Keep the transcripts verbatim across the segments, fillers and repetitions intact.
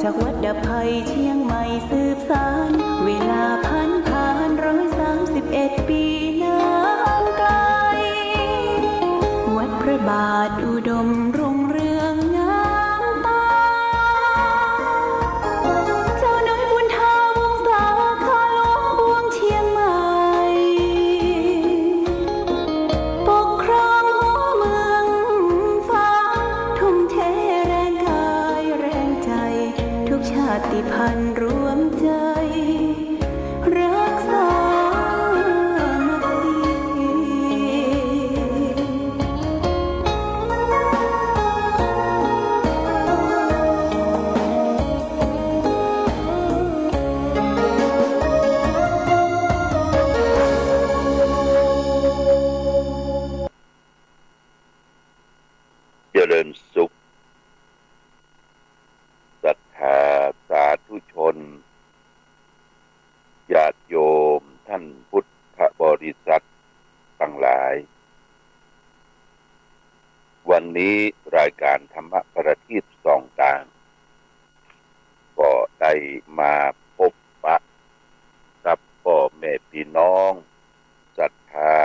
จากวัดดับภัยเชียงใหม่สืบสาน เวลาผ่านผ่านร้อยสามสิบเอ็ดปีนานไกล วัดพระบาทอุดมรุ่งเรืองงามตา เจ้าน้อยบุญธาวงศาคาหลวงปวงเชียงใหม่ ปกครองหัวเมืองฟ้า ทุ่มเทแรงกายแรงใจ ทุกชาติพันธุ์รวมใจ รักสามัคคี เจริญสุข ศรัทธาสาธุชน ญาติโยมท่านพุทธบริษัทตังหลาย วันนี้รายก๋านธรรมประทีปส่องตาง ก็ได้มาพบปะกับป้อแม่ปี้น้องศรัทธา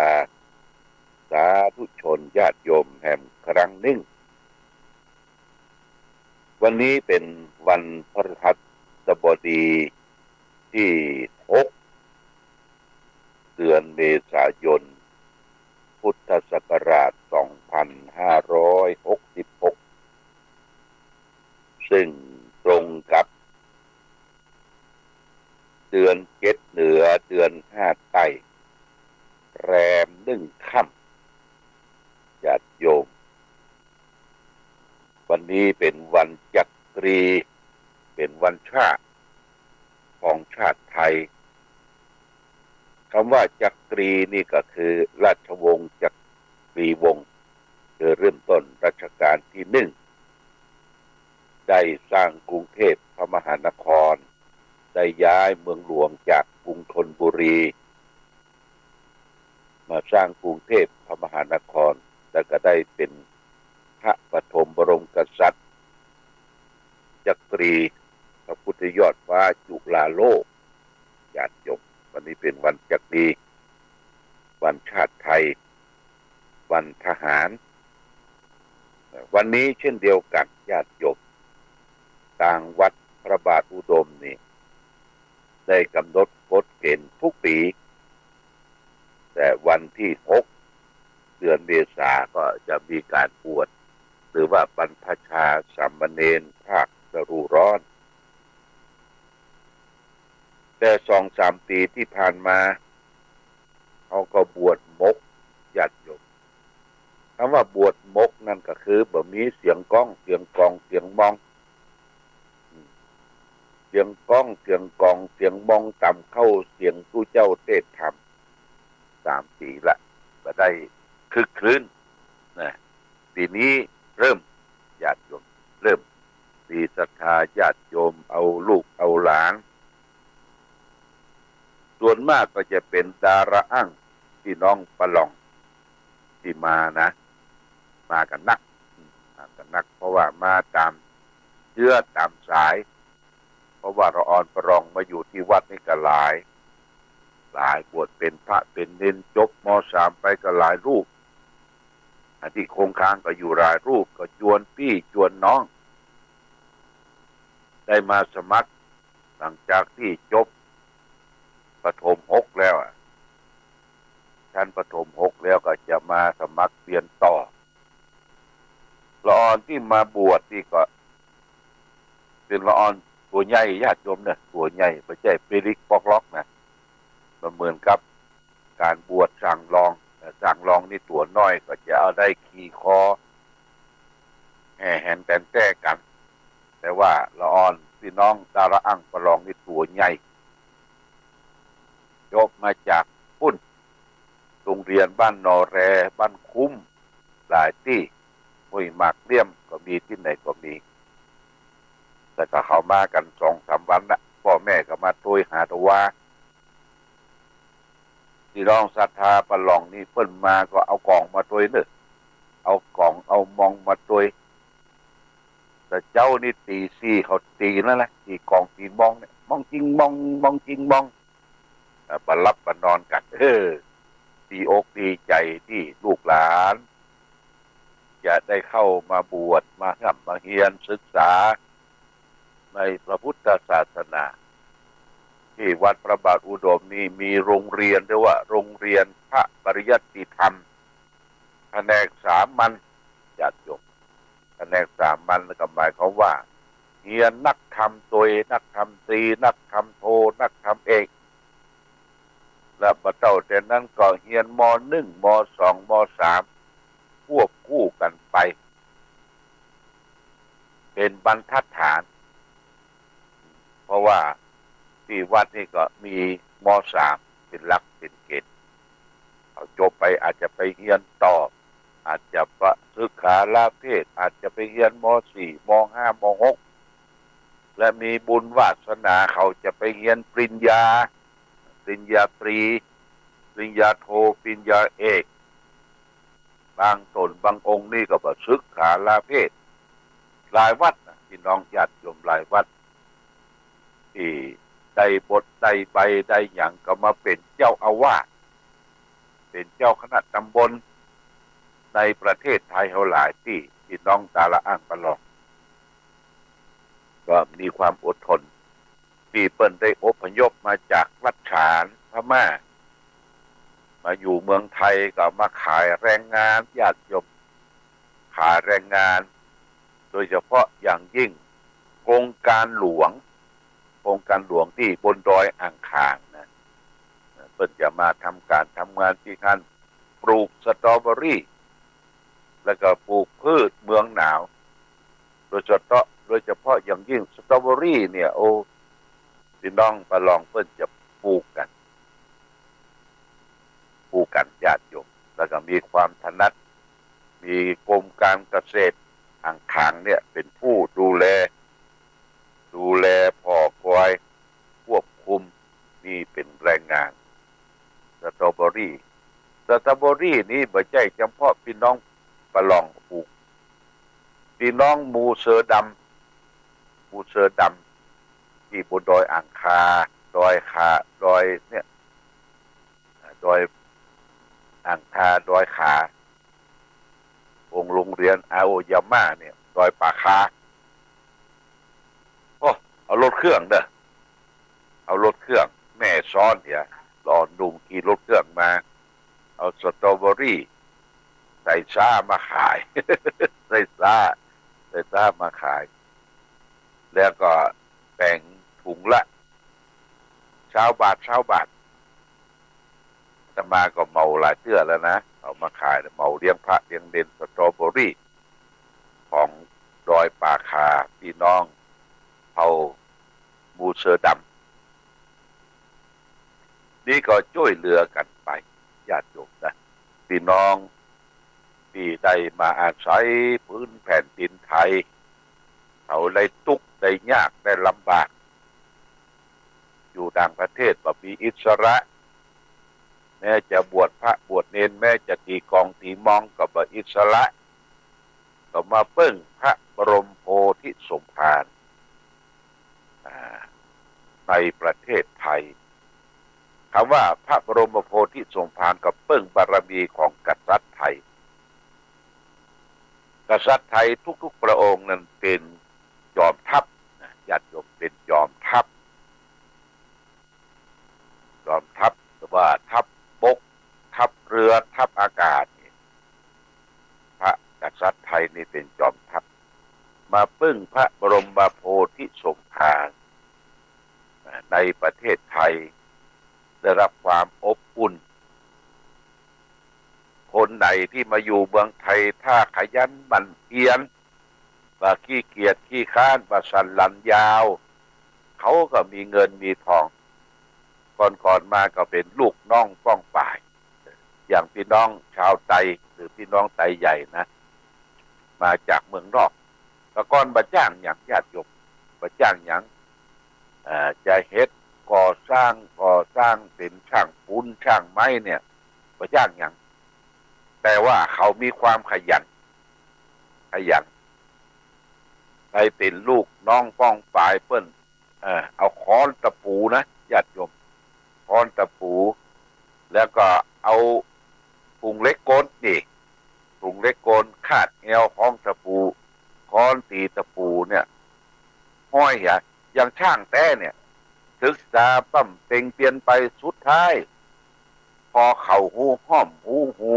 สาธุชนญาติโยมแหมครั้งนึ่ง วันนี้เป๋นวันพฤหัสบดีตี้หก เดือนเมษายน พุทธศักราชสองพันห้าร้อยหกสิบหก ซึ่งตรงกับเดือนเจ็ดเหนือ เดือนห้าใต้ แรมนึ่งค่ำ ญาติโยม วันนี้เป๋นวันจักรี เป๋นวันชาติของชาติไทย กำว่าจักรีนี่ก็คือราชวงศ์จักรีวงศ์ คือเริ่มต้นรัชกาลตี้นึ่ง ได้สร้างกรุงเทพพระมหานคร ได้ย้ายเมืองหลวงจากกรุงธนบุรี มาสร้างกรุงเทพพระมหานคร แล้วก็ได้เป๋นพระปฐมบรมกษัตริย์ จักรีพระพุทธยอดฟ้าจุฬาโลก ญาติโยม วันนี้เป๋นวันจักรี วันชาติไทย วันทหาร วันนี้เช่นเดียวกั๋น ญาติโยม ตางวัดพระบาทอุดมนี่ ได้กำหนดกฎเก๋ณฑ์กู้ปี๋ แต่วันตี้หก เดือนเมษาก็จะมีก๋านบวช หรือว่าบรรพชาสามเณรภาคฤดูร้อน แต่สองสามปี๋ตี้ผ่านมา เขาก็บวชหมก ญาติโยม กำว่าบวชหมกนั่นก็คือบ่มีเสียงก้อง เสียงก๋อง เสียงมอง เสียงก้อง เสียงก๋อง เสียงมองต่ำเข้า เสียงตุ๊เจ้าเตศน์ธรรม สามปี๋ละ บ่ได้ครึกครื้นนะ ปี๋นี้เริ่ม ญาติโยม เริ่ม มีศรัทธาญาติโยมเอาลูกเอาหลาน ส่วนมากก็จะเป๋นดาราอั้ง ปี้น้องประหล่องตี้มานะ มากั๋นนัก มากั๋นนัก เพราะว่ามาต๋ามเจื้อต๋ามสาย เพราะว่าละอ่อนประหล่องมาอยู่ตี้วัดนี่ก็หลาย หลาย บวชเป๋นพระเป๋นเณร จบ ม.สาม ไปก็หลายรูป อันตี้คงค้างก็อยู่หลายรูป ก็จวนปี้จวนน้อง ได้มาสมัคร หลังจากตี้จบประถมหกแล้วอะ ชั้นประถมหกแล้วก็จะมาสมัครเรียนต่อ ละอ่อนตี้มาบวชนี่ก็เป๋นละอ่อนตั๋วใหญ่ ญาติโยมเน่อ ตั๋วใหญ่ บ่ใจ้เปริกปอกล็อกนะ บ่เหมือนกับก๋านบวชส่างรอง เอ่อ ส่างรองนี่ตั๋วน้อย ก็จะเอาได้ขี่คอ แห่แหนแต๋นแต๊กั๋น แต่ว่าละอ่อนปี้น้องดาราอั้งประหล่องนี่ตั๋วใหญ่ จบมาจากปู๊น โฮงเฮียนบ้านหนอแร บ้านคุ้ม หลายตี้ ห้วยหมากเลี่ยมก็มี ตี้ไหนก็มี แล้วก็เขามากั๋นสองสามวันละ ป้อแม่ก็มาตวยหาตะวา ปี้น้องศรัทธาประหล่องนี่เปิ้นมาก็เอาก๋องมาตวยเน่อ เอาก๋องเอามองมาตวย แต่เจ๊านี่ตี๋สี่เขาตี๋นั่นแหละ ตี๋กองตี๋มองเนี่ย มองจิงมอง มองจิงมอง เอ่อ บ่หลับบ่นอนกั๋น เออ ดีอกดีใจ๋ ตี้ลูกหลาน จะได้เข้ามาบวช มาฮ่ำมาเฮียนศึกษา ในพระพุทธศาสนา ตี้วัดพระบาทอุดมนี่มีโรงเรียน เรียกว่าโรงเรียนพระปริยัติธรรม แผนกสามัญ ญาติโยม แผนกสามัญก็หมายความว่า เฮียนนักธรรมตวย นักธรรมตรี นักธรรมโท นักธรรมเอก และบ่เต้าแต่นั้นก็เฮียน ม.นึ่ง ม.สอง ม.สาม ควบคู่กั๋นไป เป๋นบรรทัดฐาน เพราะว่าตี้วัดนี่ก็มี ม.สาม เป๋นหลักเป๋นเก๋ณฑ์ เขาจบไปอาจจะไปเฮียนต่อ อาจจะปะ สึกขาลาเพศ อาจจะไปเฮียน ม.สี่ ม.ห้า ม.หก และมีบุญวาสนาเขาจะไปเฮียนปริญญา ปริญญาตรี ปริญญาโท ปริญญาเอก บางต๋นบางองค์นี่ก็บ่สึกขาลาเพศ หลายวัดนะ พี่น้องญาติโยม หลายวัด ตี้ได้บทได้ใบได้หยังก็มาเป๋นเจ้าอาวาส เป๋นเจ้าคณะตำบล ในประเทศไทยเฮาหลายตี้ พี่น้องตาละอ่างประหลอง ก็มีความอดทน ตี้เปิ้นได้อพยพมาจากรัฐฉานพม่า มาอยู่เมืองไทยก็มาขายแรงงาน ญาติโยม ขายแรงงาน โดยเฉพาะอย่างยิ่งโครงการหลวง โครงการหลวงตี้บนดอยอ่างขางนะ เปิ้นจะมาทำก๋านทำงานตี้หั้น ปลูกสตรอเบอรี่ แล้วก็ปลูกพืชเมืองหนาว โดยเฉพาะ โดยเฉพาะอย่างยิ่งสตรอเบอรี่เนี่ย โอ้ พี่น้องประหลองเปิ้นจะปลูกกั๋น ปลูกกั๋นญาติโยม แล้วก็มีความถนัด มีกรมการเกษตรอ่างขางเนี่ยเป๋นผู้ดูแล ดูแลผ่อคอย ควบคุม นี่เป๋นแรงงาน สตรอเบอรี่ สตรอเบอรี่นี่บ่ใจ้จำเพาะพี่น้องประหลองปลูก พี่น้องมูเสือดำ มูเสือดำ ตี้บนดอยอ่างคา ดอยคา ดอยเนี่ย ดอยอ่างคา ดอยคา องค์โรงเรียนอาโอยาม่าเนี่ย ดอยป่าคา โอ้ เอารถเครื่องเน่อ เอารถเครื่อง แม่ซ้อนเหีย หล่อหนุ่มขี่รถเครื่องมา เอาสตรอเบอรี่ ใส่ซ้ามาขาย ใส่ซ้า ใส่ซ้ามาขาย แล้วก็แป๋งถุงละซาวบาท ซาวบาท อาตมาก็เหมาหลายเตื้อแล้วนะ เอามาขาย เหมาเลี้ยงพระเลี้ยงเณร สตรอเบอรี่ ของดอยป่าคา พี่น้องเผ่ามูเสือดำ นี่ก็จ้วยเหลือกั๋นไป ญาติโยมนะ พี่น้องตี้ได้มาอาศัยผืนแผ่นดินไทย เขาได้ตุ๊กข์ได้ยากได้ลำบาก อยู่ต่างประเทศบ่มีอิสระ แม้จะบวชพระบวชเณร แม้จะตี๋กองตี๋มองก็บ่อิสระ ก็มาเปิ้งพระบรมโพธิสมภาร อ่า ในประเทศไทย คำว่าพระบรมโพธิสมภารก็เปิ้งบารมีของกษัตริย์ไทย กษัตริย์ไทยทุกๆพระองค์นั้นเป๋นจอมทัพนะ ญาติโยม เป๋นจอมทัพ จอมทัพ ว่าทัพบก ทัพเรือ ทัพอากาศเนี่ย พระกษัตริย์ไทยนี่เป๋นจอมทัพ มาเปิ้งพระบรมโพธิสมภาร ในประเทศไทย ได้รับความอบอุ่น คนไหนตี้มาอยู่เมืองไทย ถ้าขยันหมั่นเพียร บ่ขี้เกียจขี้คร้าน บ่สันหลังยาว เขาก็มีเงินมีทอง ก่อนๆมาก็เป๋นลูกน้องป้องป่าย อย่างพี่น้องชาวไต หรือพี่น้องไตใหญ่นะ มาจากเมืองนอก แต่ก่อนบ่จ้างหยัง ญาติโยม บ่จ้างหยัง เอ่อ จะเฮ็ดก่อสร้าง ก่อสร้างเป๋นช่างปูนช่างไม้เนี่ย บ่จ้างหยัง แต่ว่าเขามีความขยัน ขยัน ไปเป๋นลูกน้องป้องฝายเปิ้น เออ เอาค้อนตะปูนะ ญาติโยม ค้อนตะปู แล้วก็เอาผุงเหล็กกลนี่ ผุงเหล็กกลคาดแอวของตะปู ค้อนตี๋ตะปูเนี่ย ห้อยเหีย อย่างช้างแต๊เนี่ย ศึกษาบำเพ็งเพียรไปสุดท้าย ผ่อเข้าฮูห้อมฮูฮู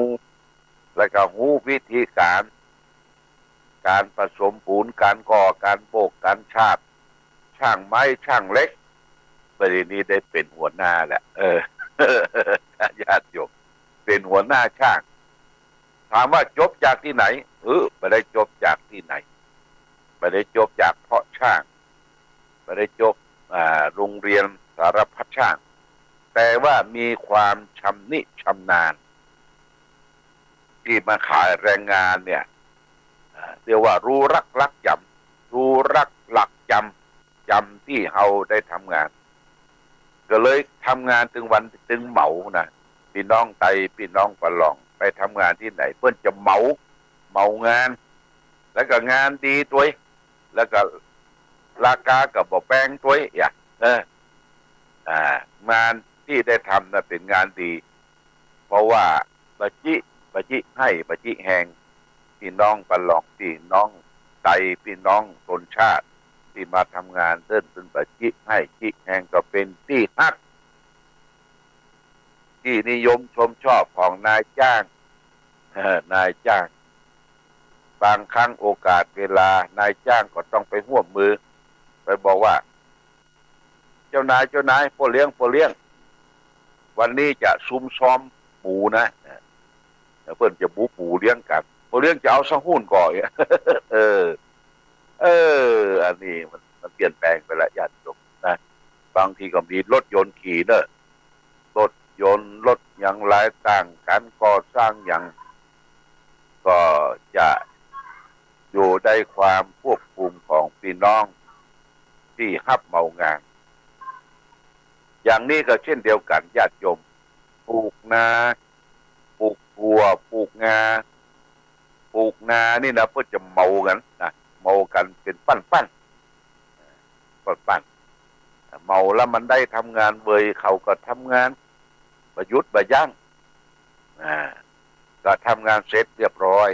แล้วก็ฮูวิธีก๋าน ก๋านผสมปูน ก๋านก่อ ก๋านโบก ก๋านฉาบ ช่างไม้ ช่างเหล็ก บัดนี้ได้เป๋นหัวหน้าแล้ว เออ ญาติโยม เป๋นหัวหน้าช่าง ถามว่าจบจากตี้ไหน เออ บ่ได้จบจากตี้ไหน บ่ได้จบจากเพาะช่าง บ่ได้จบ อ่า โรงเรียนสารพัดช่าง แต่ว่ามีความชำนิชำนาญ ตี้มาขายแรงงานเนี่ย อ่า เรียกว่าฮู้ลักลักจำ ฮู้ลักลักจำ จำตี้เฮาได้ทำงาน ก็เลยทำงานตึงวันตึงเหมานะ ปี้น้องไต ปี้น้องปะหล่อง ไปทำงานตี้ไหน เปิ้นจะเหมา เหมางาน แล้วก็งานดีตวย แล้วก็ราคาก็บ่แปงตวย อย่าง เออ อ่า งานตี้ได้ทำน่ะเป๋นงานดี เพราะว่าบ่จิ บ่จิไห้ บ่จิแฮง ปี้น้องปะหล่อง ปี้น้องไต ปี้น้องตนชาติ ตี้มาทำงานเซิ่น เปิ้นบ่จิไห้จิแฮง ก็เป๋นตี้ฮัก ตี้นิยมชมชอบของนายจ้าง เออ นายจ้าง บางครั้งโอกาสเวลานายจ้างก็ต้องไปฮ่วมมือ ไปบอกว่า เจ้านาย เจ้านาย ป้อเลี้ยง ป้อเลี้ยง วันนี้จะซุมซ้อมหมูนะ เปิ้นจะหมู หมูเลี้ยงกั๋น ป้อเลี้ยงจะเอาสักฮู้นก่อ เออ เออ อันนี้มัน มันเปลี่ยนแปลงไปละ ญาติโยมนะ บางทีก็มีรถยนต์ขี่เน่อ รถยนต์ รถหยังหลายต่าง ก๋านก่อสร้างหยัง ก็จะอยู่ในความควบคุมของปี้น้องตี้ฮับเหมางาน อย่างนี้ก็เช่นเดียวกั๋น ญาติโยม ปลูกนา ปลูกถั่ว ปลูกงา ปลูกนานี่นะ เปิ้นจะเหมากั๋นนะ เหมากั๋นเป๋นปั้นๆ ปั้นๆ เหมาแล้วมันได้ทำงานเวย เขาก็ทำงาน บ่หยุดบ่ยั้ง อ่า ก็ทำงานเสร็จเรียบร้อย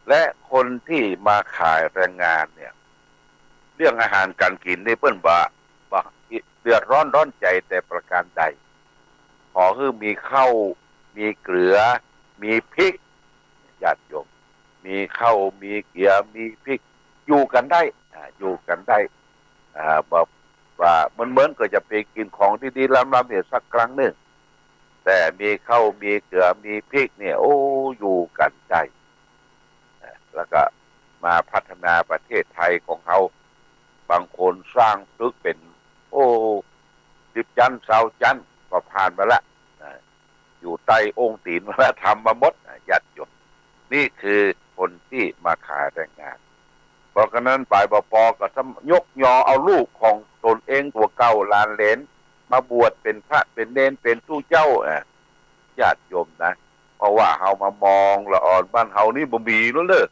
และคนตี้มาขายแรงงานเนี่ย เรื่องอาหารก๋านกิ๋นนี่เปิ้นบ่ บ่เดือดร้อนร้อนใจ๋แต่ประก๋านใด ขอหื้อมีข้าว มีเกลือ มีพริก ญาติโยม มีข้าว มีเกลือ มีพริก อยู่กั๋นได้ อ่า อยู่กั๋นได้ อ่า บ่ บ่าเหมือนๆ ก็จะไปกิ๋นของดีๆ ล้ำๆ เนี่ยสักครั้งนึ่ง แต่มีข้าว มีเกลือ มีพริกเนี่ย โอ้ อยู่กั๋นได้ นะ แล้วก็มาพัฒนาประเทศไทยของเฮา บางคนสร้างตึกเป๋น โอ้ สิบจั๊น ซาวจั๊น ก็ผ่านมาละ นะ อยู่ใต้องค์ตี๋นมาละ ทำมาหมดนะ ญาติโยม นี่คือคนตี้มาขายแรงงาน เพราะฉะนั้นฝ่ายปกครองก็ซ้ำยกยอเอาลูกของตนเองตั๋วเก่า หลานเหลน มาบวชเป๋นพระเป๋นเณรเป๋นตุ๊เจ้า อ่ะ ญาติโยมนะ เพราะว่าเฮามามองละอ่อนบ้านเฮานี่บ่มีแล้วเน่อ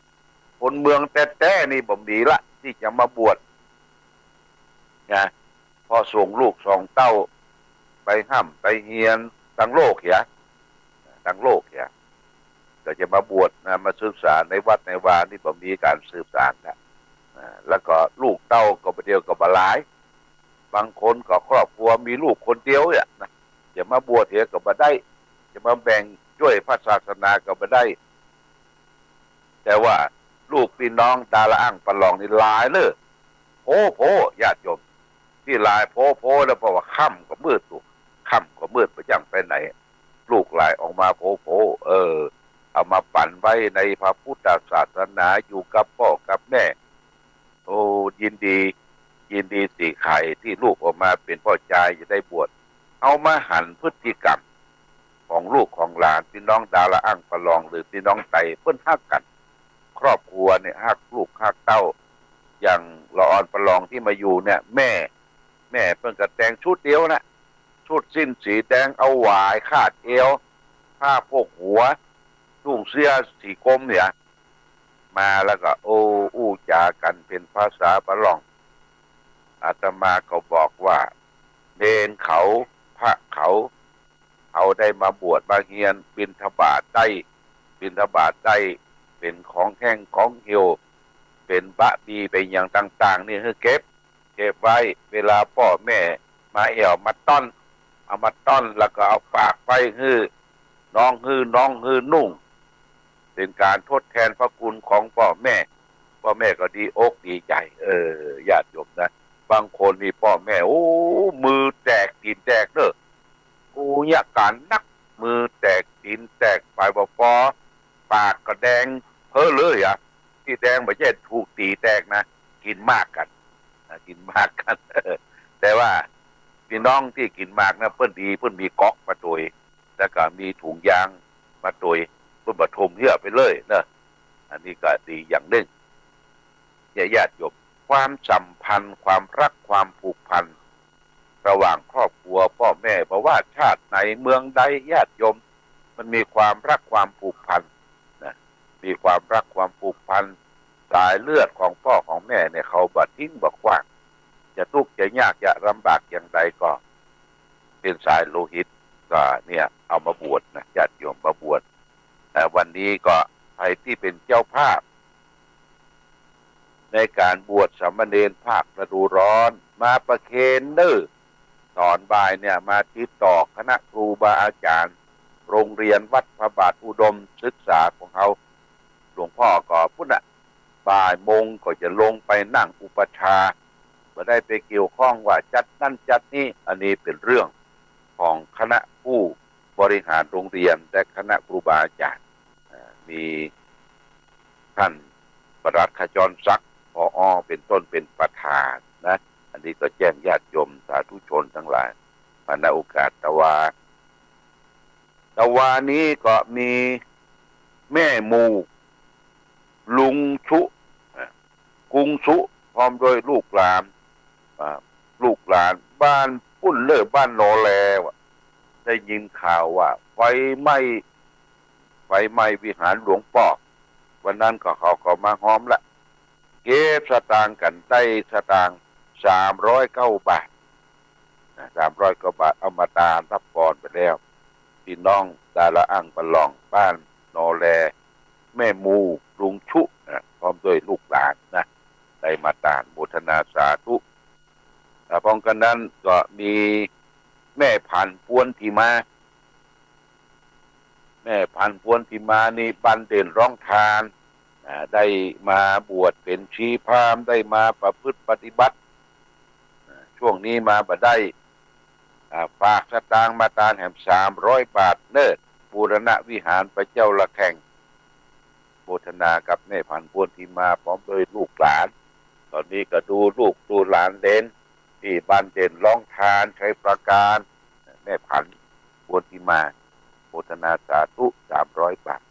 คนเมืองแต๊ๆ นี่บ่มีละตี้จะมาบวชนะ พอส่งลูกสองเต้าไปฮ่ำไปเฮียนตังโลกเหีย ตังโลกเหีย ก็จะมาบวชนะ มาศึกษาในวัดในวานี่บ่มีก๋านสืบสานนะ อ่า แล้วก็ลูกเต้าก็บ่าเดียวก็บ่าหลาย บางคนก็ครอบครัวมีลูกคนเดียวเนี่ยนะ จะมาบวชเหียก็บ่ได้ จะมาแบ่งจ้วยพระศาสนาก็บ่ได้ แต่ว่าลูกปี้น้องดาราอ่างประหลองนี่หลายเน่อ โผ โผ ญาติโยม ตี้หลายโผ โผ แล้วเพราะว่าค่ำก็มืด ลูก ค่ำก็มืด บ่จั่งไปไหน ลูกหลายออกมาโผ โผ เออ เอามาฝังไว้ในพระพุทธศาสนา อยู่กับป้อกับแม่ โอ้ ยินดี ยินดีตี้ใค่ตี้ลูกออกมาเป๋นป้อจายจะได้บวช เอามาหันพฤติกรรมของลูกของหลานปี้น้องดาราอ่างประหลองหรือปี้น้องไต เปิ้นฮักกั๋น ครอบครัวเนี่ยฮักลูกฮักเต้า อย่างละอ่อนประหลองตี้มาอยู่เนี่ย แม่ แม่เปิ้นก็แต่งชุดเดียวนะ ชุดสิ้นสีแดง เอาหวายคาดเอว ผ้าโพกหัว นุ่งเสื้อสีกรมเนี่ย มาแล้วก็ โอ้ อู้จ๋ากั๋นเป๋นภาษาปะล่อง อาตมาก็บอกว่า เณรเขา พระเขา เขาได้มาบวชมาเฮียน บิณฑบาตได้ บิณฑบาตได้ เป๋นของแห้งของเหี่ยว เป๋นบะบี เป๋นหยังต่างๆ นี่หื้อเก็บ เก็บไว้ เวลาป้อแม่มาแอ่วมาต้อน เอามาต้อน แล้วก็เอาฝากไปหื้อน้อง หื้อน้อง หื้อนุ่ง เป๋นก๋านทดแตนพระคุณของป้อแม่ ป้อแม่ก็ดีอกดีใจ๋ เออ ญาติโยมนะ บางคนนี่ป้อแม่ โอ้ มือแตกตี๋นแตกเน่อ กูเยียะก๋านนัก มือแตกตี๋นแตก ป๋ายบ่ปอ ปากก็แดงเพ้อเลยอะ ตี้แดงบ่ใจ้ถูกตี๋แตกนะ กิ๋นมากกั๋นนะ กิ๋นมากกั๋น แต่ว่าปี้น้องตี้กิ๋นมากนะ เปิ้นดี เปิ้นมีก๊อกมาตวย แล้วก็มีถุงยางมาตวย เปิ้นบ่ถมเฮี้ยไปเลยเนาะ อันนี้ก็ดีอย่างนึ่ง เนี่ยญาติโยม ความสัมพันธ์ ความฮัก ความผูกพัน ระหว่างครอบครัวป้อแม่ บ่ว่าชาติไหนเมืองใด ญาติโยม มันมีความฮักความผูกพันนะ มีความฮักความผูกพัน สายเลือดของป้อของแม่เนี่ย เขาบ่ทิ้งบ่ขว้าง จะตุ๊กข์จะยากจะลำบากอย่างใดก็ เป๋นสายโลหิต ก็เนี่ย เอามาบวชนะ ญาติโยมมาบวช แต่วันนี้ก็ใผตี้เป๋นเจ้าภาพ ในก๋านบวชสามเณรภาคฤดูร้อน มาประเคนเน่อ ต๋อนบ่ายเนี่ย มาติดต่อคณะครูบาอาจ๋ารย์ โรงเรียนวัดพระบาทอุดมศึกษาของเฮา หลวงป้อก็ปู๊นน่ะ บ่ายโมงก็จะลงไปนั่งอุปัชฌาย์ บ่ได้ไปเกี่ยวข้องว่าจัดนั้นจัดนี้ อันนี้เป๋นเรื่องของคณะผู้บริหารโรงเรียนและคณะครูบาอาจ๋ารย์ อ่า มีต้านปลัดขจรศักดิ์ ผอ เป๋นต้นเป๋นประธานนะ อันนี้ก็แจ้งญาติโยมสาธุชนตังหลาย มา ณ โอกาสตะวา ตะวานี้ก็มีแม่หมู่ลุงชุ อ่า กุงชุ พร้อมด้วยลูกหลาน อ่า ลูกหลานบ้านปู๊นเน่อ บ้านนอแลว่ะ ได้ยินข่าวว่าไฟไหม้ ไฟไหม้วิหารหลวงป้อ วันนั้นก็เขาก็มาฮอมละ เก็บสตางค์กั๋น ได้สตางค์สามร้อยเก้าบาทนะ สามร้อยเก้าบาท เอามาตานฮับปอนไปแล้ว ปี้น้องตาละอั้งปะล่อง บ้านนอแล แม่หมู่ลุงชุนะ พร้อมด้วยลูกหลานนะ ได้มาตาน โมทนาสาธุ อ่า พร้อมกั๋นนั้นก็มีแม่ผัน พวนทิมา แม่ผัน พวนทิมานี่ บ้านเด่นร้องทาน อ่า ได้มาบวชเป๋นชีพราหมณ์ ได้มาประพฤติปฏิบัติ อ่า ช่วงนี้มาบ่ได้ อ่า ฝากสตางค์มาตานแหมสามร้อยบาทเน่อ บูรณะวิหารพระเจ้าระฆัง โมทนากับแม่ผัน พวนทิมา พร้อมด้วยลูกหลาน ต๋อนนี้ก็ดูลูกดูหลานเหลน ตี้บ้านเด่นร้องทาน ชัยปราการ แม่ผัน พวนทิมา โมทนาสาธุ สามร้อยบาท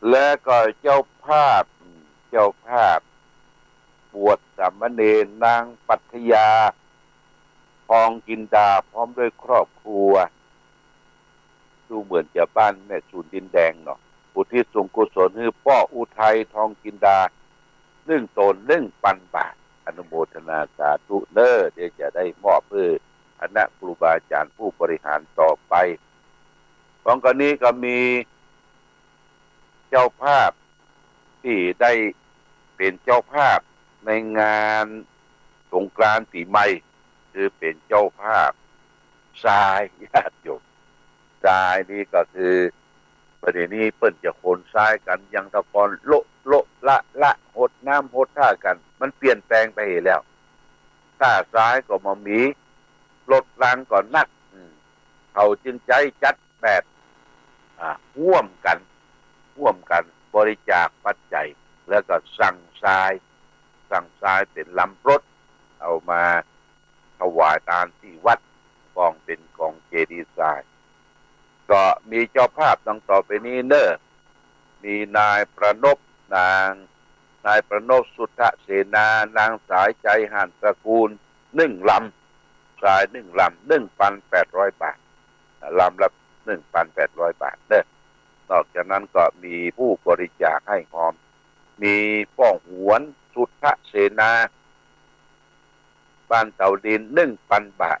และก็เจ้าภาพ เจ้าภาพบวชสามเณรนางปรัชญา ทองจินดา พร้อมด้วยครอบครัว ดูเหมือนจะบ้านแม่สูนดินแดงเนาะ อุทิศส่วนกุศลหื้อป้ออุทัย ทองจินดา นึ่งต๋นนึ่งปันบาท อนุโมทนาสาธุเน่อ เดี๋ยวจะได้มอบหื้อคณะครูบาอาจ๋ารย์ผู้บริหารต่อไป พร้อมกั๋นนี้ก็มีเจ้าภาพตี้ได้เป๋นเจ้าภาพในงานสงกรานต์ปี๋ใหม่ คือเป๋นเจ้าภาพทราย ญาติโยม ทรายนี่ก็คือ บ่าเดี่ยวนี้เปิ้นจะขนทรายกั๋นอย่างแต่ก่อน โละโละละละ หดน้ำหดท่ากั๋น มันเปลี่ยนแปลงไปแล้ว ค่าทรายก็บ่มี รถรางก็นัก อืม เขาจึงใจ๊จัดแบบ อ่า ฮ่วมกั๋น ฮ่วมกั๋นบริจาคปัจจัย แล้วก็สั่งทราย สั่งทรายเป๋นลำรถ เอามาถวายตานตี้วัด กองเป๋นกองเจดีย์ทราย ก็มีเจ้าภาพดังต่อไปนี้เน่อ มีนายประนพ นาง นายประนพ สุทธเสนา นางสายใจ หานตระกูล นึ่งลำ ทรายนึ่งลำ นึ่งปันแปดร้อยบาท ลำละนึ่งปันแปดร้อยบาทเน่อ นอกจากนั้นก็มีผู้บริจาคหื้อฮอม มีป้อหวน สุทธเสนา บ้านเต่าดิน หนึ่งปันบาท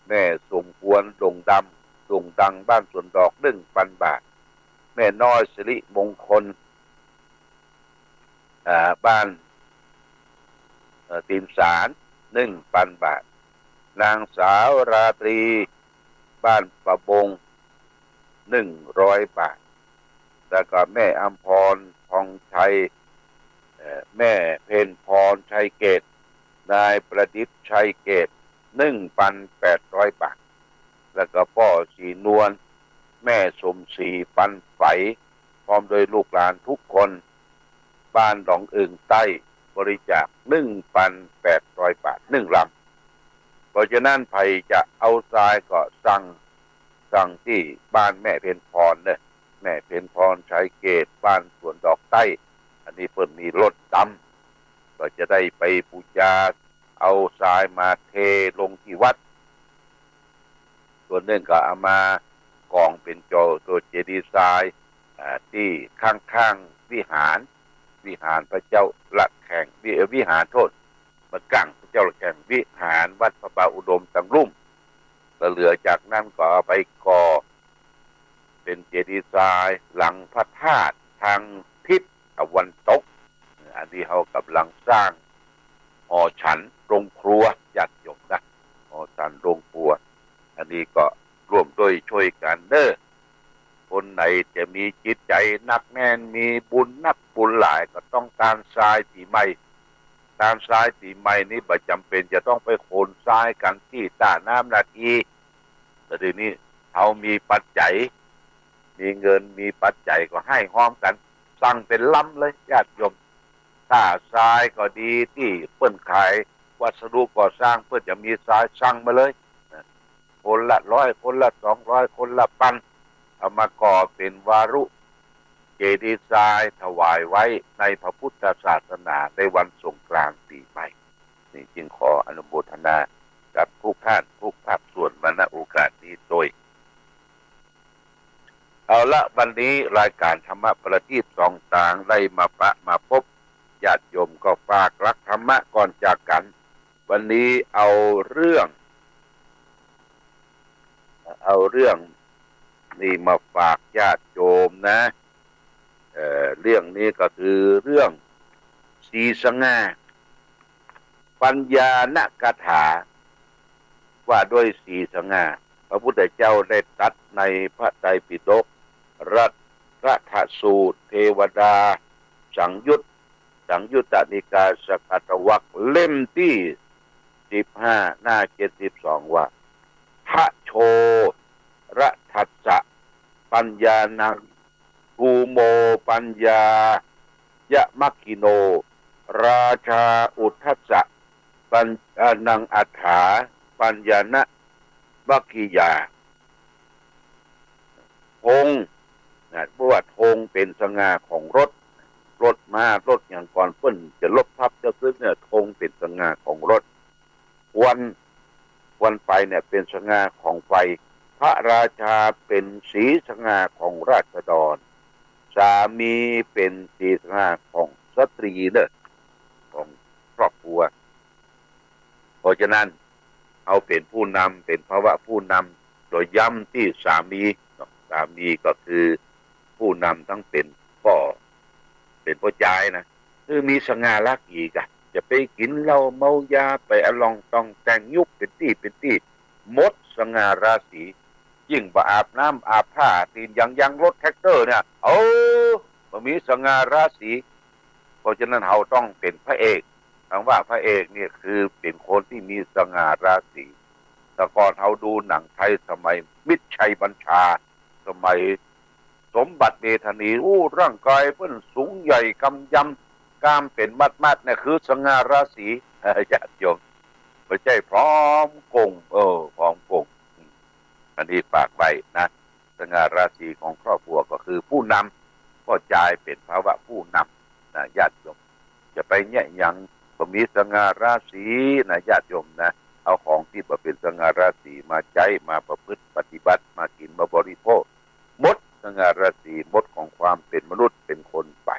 แม่สมควร โด่งดำ โด่งดัง บ้านสวนดอก หนึ่งปันบาท แม่น้อย สิริมงคล อ่า บ้าน เอ่อ ตีนสาร หนึ่งปันบาท นางสาวราตรี บ้านป่าบง หนึ่งร้อยบาท แล้วก็แม่อำพร ทองชัย เอ่อ แม่เพ็ญพร ชัยเกต นายประดิษฐ์ ชัยเกต หนึ่งปันแปดร้อยบาท แล้วก็ป้อศรีนวล แม่สมศรี ปันไฝ พร้อมด้วยลูกหลานทุกคน บ้านหนองอึ่งใต้ บริจาค หนึ่งปันแปดร้อยบาท หนึ่งลำ เพราะฉะนั้นใผจะเอาทรายก็สั่ง สั่งตี้บ้านแม่เพ็ญพรเน่อ แม่เพ็ญพร ชัยเกต บ้านสวนดอกใต้ อันนี้เปิ้นมีรถดำ ก็จะได้ไปปู๋จา เอาทรายมาเทลงตี้วัด ส่วนนึ่งก็เอามากองเป๋นโจ ตั๋วเจดีย์ทราย อ่า ตี้ข้างๆ วิหาร วิหารพระเจ้าระแข่ง วิ วิหาร โทษ บ่าก้างพระเจ้าระแข่ง วิหารวัดพระบาทอุดมตังลุ่ม แล้วเหลือจากนั้นก็เอาไปก่อเป๋นเจดีย์ทรายหลังพระธาตุตางทิศตะวันตก อันนี้เฮาก่ำลังสร้างหอฉันโฮงครัว ญาติโยมนะ หอฉันโฮงครัว อันนี้ก็ร่วมด้วยช่วยกั๋นเน่อ คนไหนจะมีจิตใจ๋หนักแน่น มีบุญนักบุญหลาย ก็ต้องตานทรายปี๋ใหม่ ตานทรายปี๋ใหม่นี้บ่จ๋ำเป๋นจะต้องไปขนทรายกั๋นตี้ต้าน้ำนาที แต่เดี๋ยวนี้เฮามีปัจจัย มีเงินมีปัจจัยก็หื้อฮอมกั๋น สั่งเป๋นลำเลย ญาติโยม ถ้าทรายก็ดี ตี้เปิ้นขายวัสดุก่อสร้าง เปิ้นจะมีทราย สั่งมาเลยนะ คนละร้อย คนละสองร้อย คนละปัน เอามาก่อเป๋นวารุเจดีย์ทรายถวายไว้ในพระพุทธศาสนาในวันสงกรานต์ปี๋ใหม่ นี่จึงขออนุโมทนากับทุกท่านทุกภาคส่วนมา ณ โอกาสนี้โตย เอาละ วันนี้รายก๋านธรรมะประทีปส่องตางได้มาปะมาปบญาติโยม ก็ฝากหลักธรรมะก่อนจากกั๋น วันนี้เอาเรื่อง เอาเรื่องนี้มาฝากญาติโยมนะ เอ่อ เรื่องนี้ก็คือเรื่องสีสง่า ปัญญาณกถา ว่าด้วยสีสง่า พระพุทธเจ้าได้ตรัสในพระไตรปิฎก รัตถสูตร เทวดาสังยุต สังยุตตนิกาย สกัตตวรรค เล่มตี้สิบห้า หน้าเจ็ดสิบสอง ว่า ทะโช รทัสสะ ปัญญานัง ภูโม ปัญญายมัคคิโน ราชาอุทธัสสะ ปัญญานังอัฏฐา ปัญญาณมัคคิยา ธง นะ เพราะว่าธงเป๋นสง่าของรถ รถม้า รถหยังก่อนเปิ้นจะลบทับเจ้าศึกเนี่ย ธงเป๋นสง่าของรถ ควัน ควันไฟเนี่ยเป๋นสง่าของไฟ พระราชาเป๋นสีสง่าของราษฎร สามีเป๋นสีสง่าของสตรีเน่อ ของครอบครัว เพราะฉะนั้น เฮาเป๋นผู้นำ เป๋นภาวะผู้นำ โดยย้ำตี้สามีเนาะ สามีก็คือผู้นำตังเป๋นป้อ เป๋นป้อจายนะ คือมีสง่าราศีก่ะ จะไปกิ๋นเหล้าเมายา ไปอะล่องต่องแต่ง ยุบเป๋นตี้เป๋นตี้ หมดสง่าราศี ยิ่งบ่อาบน้ำอาบผ้า ตี๋นยังยังรถแทรกเตอร์เนี่ย เออ บ่มีสง่าราศี เพราะฉะนั้นเฮาต้องเป๋นพระเอก คำว่าพระเอกเนี่ยคือเป๋นคนตี้มีสง่าราศี แต่ก่อนเฮาดูหนังไทยสมัยมิตรชัยบัญชา สมัยสมบัติเมธานี โอ้ ร่างกายเปิ้นสูงใหญ่กำยำ กล้ามเป๋นมัดๆ เนี่ยคือสง่าราศี ญาติโยม บ่ใจ้ผอมโก่ง เออ ผอมโก่ง อันนี้ฝากไว้นะ สง่าราศีของครอบครัวก็คือผู้นำ ป้อจายเป๋นภาวะผู้นำนะ ญาติโยม จะไปแยะหยัง บ่มีสง่าราศีนะ ญาติโยมนะ เอาของตี้บ่เป๋นสง่าราศีมาใจ๊ มาประพฤติปฏิบัติ มากิ๋น มาบริโภค หมดสง่าราศี หมดของความเป๋นมนุษย์ เป๋นคนไป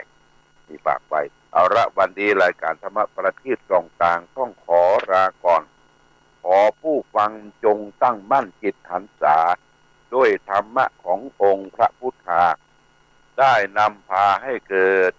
ที่ฝากไว้ เอาละ วันนี้รายการธรรมะประทีปส่องตางต้องขอลาก่อน ขอผู้ฟังจงตั้งมั่นจิตหันษา ด้วยธรรมะขององค์พระพุทธา ได้นำพาให้เกิด